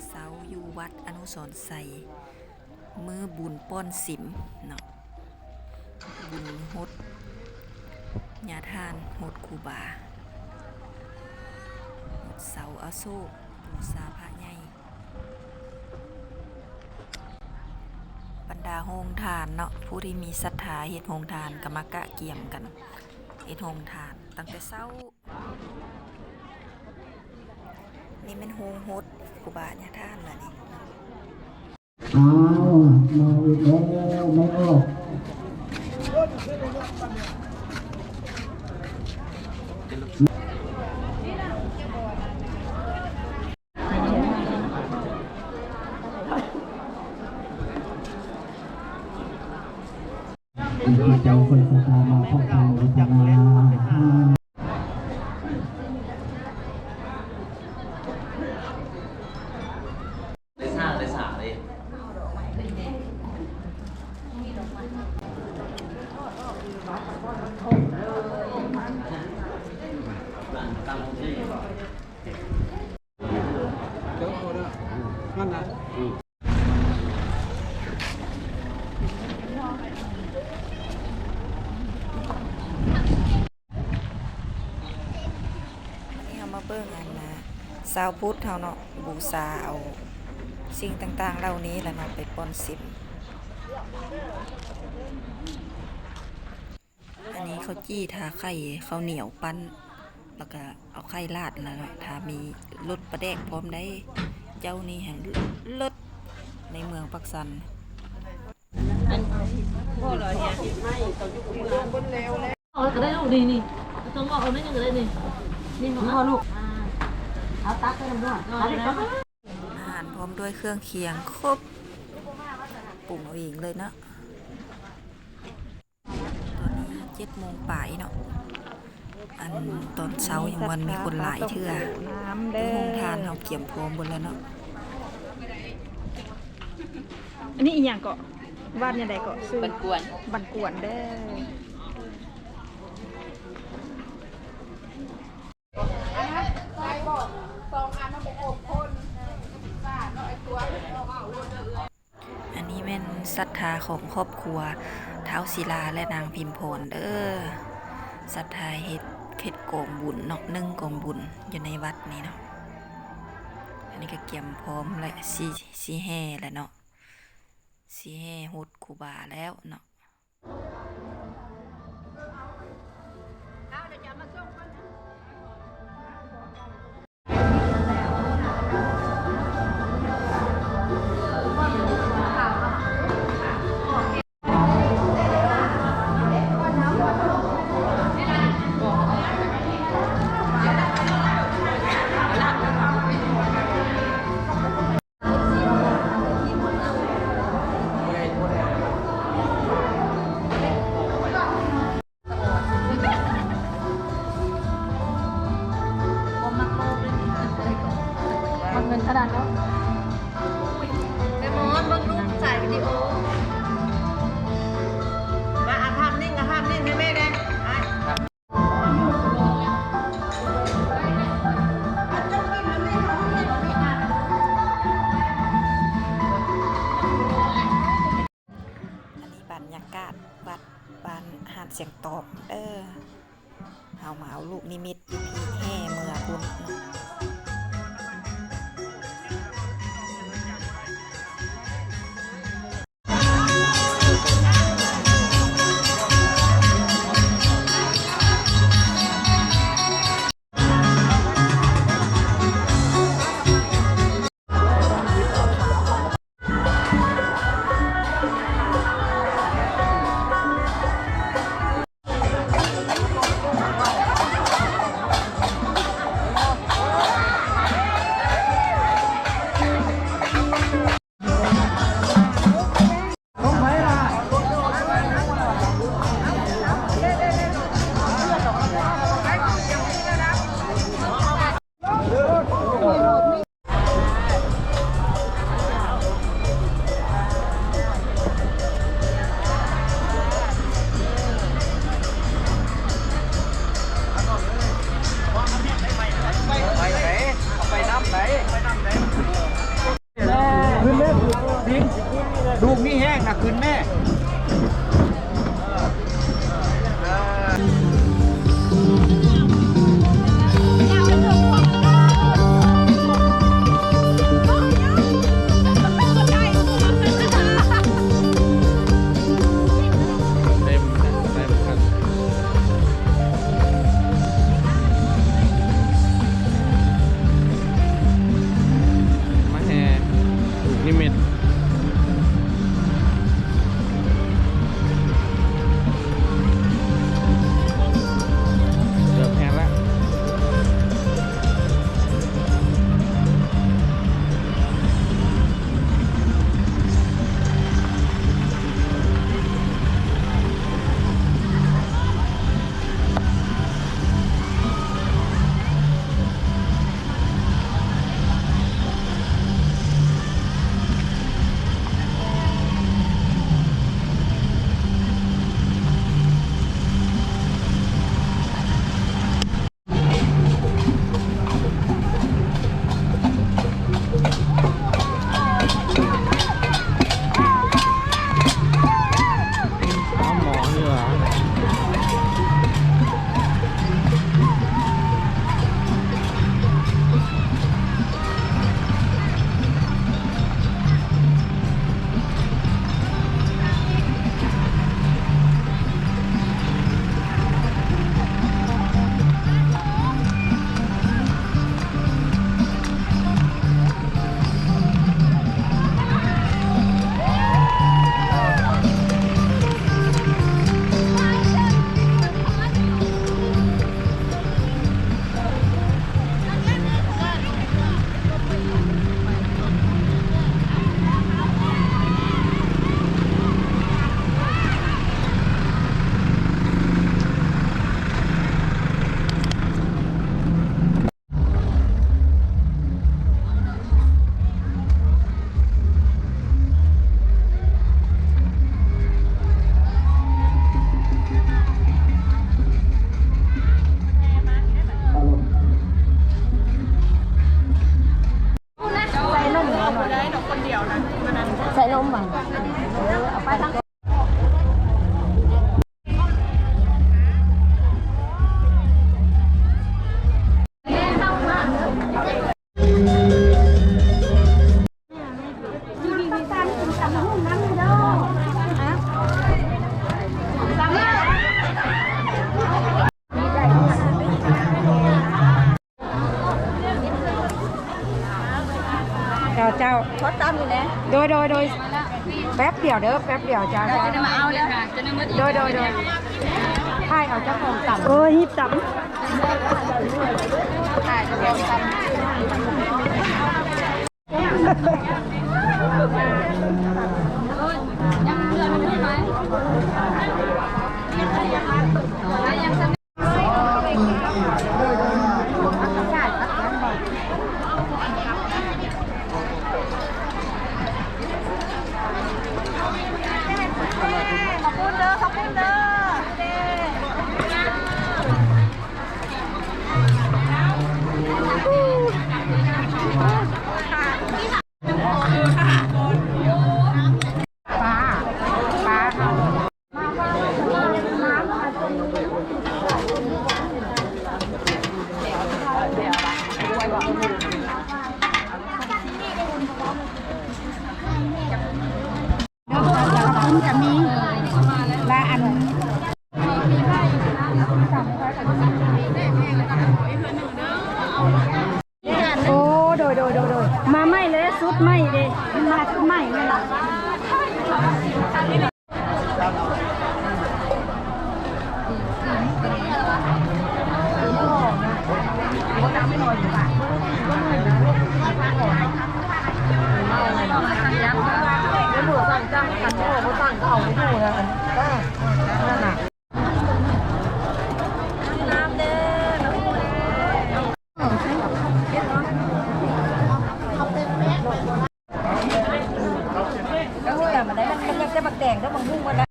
ເຊົາຢູ່ວັດອະນຸສອນໄຊ ມື້ບຸນປ້ອນສິມເນາະ, ບຸນຫົດຍາທ່ານ ຫົດຄູບາ, ຫົດເສົາອະໂສກ, ບູຊາພະໃຫຍ່. ບັນດາໂຮງທານເນາະ, ຜູ້ທີ່ມີສັດທາເຮັດໂຮງທານກໍມາກະກຽມກັນເຮັດໂຮງທານຕັ້ງແຕ່ເຊົ້າ. ນີ້ແມ່ນໂຮງຫົດຄູບາຍາທ່ານລະນີ້. ອ້າວ ມາອີກແລ້ວ ແມ່ອອກ. ອັນນີ້ເຮົາມາເບິ່ງອັນນະ ຊາວພຸດເຮົາເນາະ ບູຊາເອົາສິ່ງຕ່າງໆເຫຼົ່ານີ້ລະເນາະ ໄປປ້ອນສິມ. ອັນນີ້ເຂົ້າຈີ່ທາໄຂ່ ເຂົ້າໜຽວປັ້ນ ແລ້ວກະເອົາໄຂ່ລາດລະເນາະ. ຖ້າມີລົດປາແດກພ້ອມໄດ໋ ເຈົ້ານີ້ແຮ່ງເລີດໃນເມືອງປາກຊັນ. ອັນ ພໍແລ້ວເນຍ ເອົາກໍໄດ້ລູກ ນີ້ ນີ້ ຕ້ອງເອົາໜ້ອຍໜຶ່ງກໍໄດ້ນີ້ ນີ້ເອົາລູກ ເອົາຕັກໃສ່ນ້ຳດ້ວຍ ເອົາແລ້ວ. ອາຫານພ້ອມດ້ວຍເຄື່ອງຄຽງຄົບ ປຸງເອົາເອງເລີຍເນາະ. ຕອນນີ້ເຈັດໂມງປາຍເນາະ ອັນຕອນເຊົ້າຍັງບໍ່ມີຄົນຫຼາຍເທື່ອ. ໂຮງທານເຮົາກຽມພ້ອມເບິດແລ້ວເນາະ. ອັນນີ້ອີ່ຫຍັງເກາະ? ວັດແນວໃດເກາະ? ຊື່ ບ້ານກວນ ບ້ານກວນເດີ. ອັນນີ້ແມ່ນສັດທາຂອງຄອບຄົວທ້າວສີລາ ແລະ ນາງພິມພອນເດີ ສັດທາເຮັດ ເຮັດກອງບຸນເນາະ ໜຶ່ງກອງບຸນຢູ່ໃນວັດນີ້ເນາະ. ອັນນີ້ກໍກຽມພ້ອມແຫຼະ ຊິ ຊິແຫ່ແຫຼະເນາະ ຊິແຫ່ຫົດຄູບາແລ້ວເນາະ. ມັກເງິນຂະໜາດເນາະ. ແມ່ມອນ ເບິ່ງລູກຖ່າຍວິດີໂອ ມາ ອ່ະ ພາບນິ່ງ ອ່ະ ພາບນິ່ງໃຫ້ແມ່ແດ່. ອັນນີ້ບັນຍາກາດວັດບ້ານຫາດຊຽງຕອມເດີ. ເຮົາມາເອົາລູກນິມິດພິທີແຫ່ເມືອພຸ້ນເນາະ. ຂຶ້ນແມ່. ເຕັມ ເຕັມຄັນ ມາແຫ່ລູກນິມິດ ເກືອບແຮ່ນລະ. ໃສ່ນົມບໍ່? ເອົາໄປທາງ ເຈົ້າ ເຈົ້າ ຂໍຕຳນີ້ແຫຼະ ໂດຍ ໂດຍ ໂດຍ ແປັບດຽວເດີ ແປັບດຽວ ເຈົ້າ ເຈົ້າ ຈະໄດ້ມາເອົາເດີ ໂດຍ ໂດຍ ໂດຍ ຖ່າຍເອົາເຈົ້າຂອງຕຳ ເອີ ຮີບຕຳ ຖ່າຍເຈົ້າຂອງຕຳ ຍັງເຫຼືອມັນໄປ ຂອບຄຸນເດີ ຂອບຄຸນເດີ ປາ ປາເຮົາ ເດີ ເຂົາເຈົ້າ ເຂົາເຈົ້າ ເຂົາເຈົ້າມີຫຼາຍອັນ. ໂອ້ ໂດຍ ໂດຍ ໂດຍ ໂດຍ ມາໃໝ່ເລີຍ ຊຸດໃໝ່ເດ້ ມາຊຸດໃໝ່ແມ່ນລະ. ເອີ ມັນໄດ້ ມັນ ມັນຢາກແຕ່ບັກແຕງເດີ ບັກຫຸ່ງມັນນະ.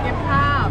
ເກັບພາບ.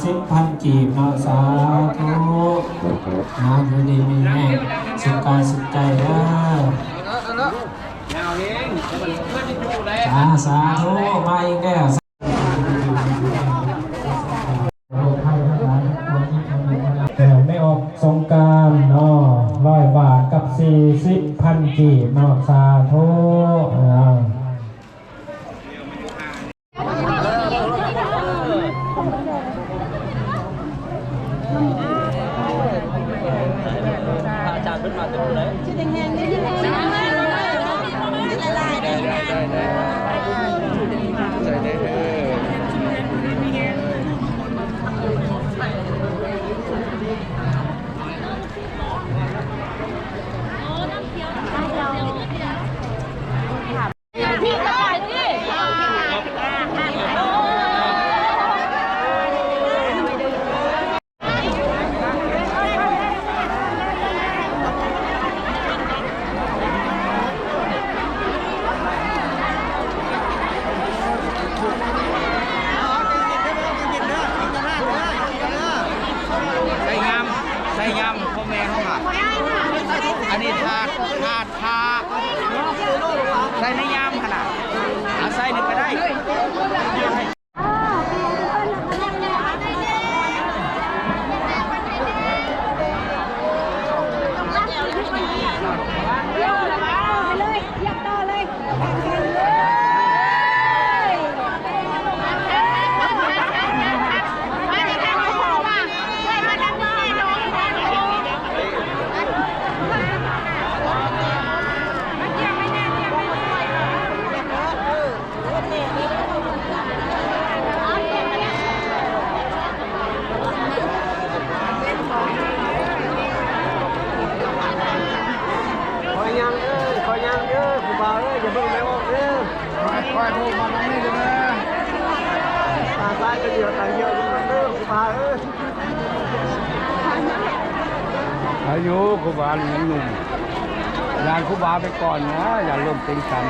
ສິບພັນກີບເນາະ ສາທຸເນາະ ຢູ່ດີມີແຮງ ສຸກກາຍສຸກໃຈເດີ ສາທຸ ມາອີກແລ້ວ ແມ່ອອກສົງການເນາະ ຮ້ອຍບາດກັບສີ່ສິບພັນກີບເນາະ ສາທຸ ເອີ. ໃສ່ຍຳ ໃສ່ຍຳ ພໍ່ແມ່ເຮົາຫາ ອັນນີ້ທາດ ທາດ ພະ ໃສ່ໃນຍາມຫັ້ນນະ ເອົາໃສ່ນີ້ກະໄດ້. ຄ່ອຍຍ່າງເດີ ຄ່ອຍຍ່າງເດີ ຄູບາເອີຍ ຢ່າເບິ່ງແມ່ອອກເດີ ຄ່ອຍໆ ໂທມາທາງນີ້ເດີ ຕາຊ້າຍກະດຽວ ຕາດຽວເດີ ຄູບາເອີຍ. ອາຍຸຄູບານີ້ຍັງໜຸ່ມ ຢ້ານຄູບາໄປກ່ອນນະ ຢ້ານລົ້ມເຕັງຕັນ.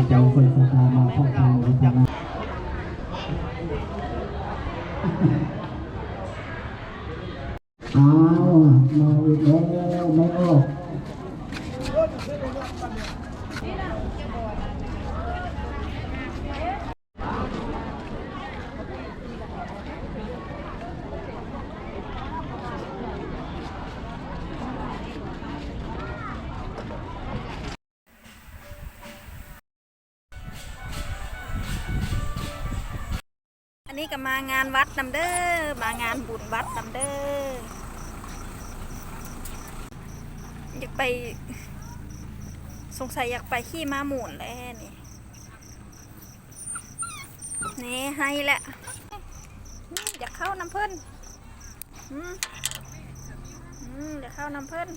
ເຈົ້າຄົນສະຕາມາພໍ້ກັນຢູ່ທາງນັ້ນ. ອ້າວ ມາອີກແລ້ວ ແມ່ອອກ. ອັນນີ້ກະມາງານວັດນຳເດີ ມາງານບຸນວັດນຳເດີ ຢາກໄປ ສົງໄສຢາກໄປຂີ່ມ້າໝູນແຫຼະນີ້. ແນ່ ໄຫ້ແຫຼະ ຢາກເຂົ້ານຳເພິ່ນ ອືມ ຢາກເຂົ້ານຳເພິ່ນ.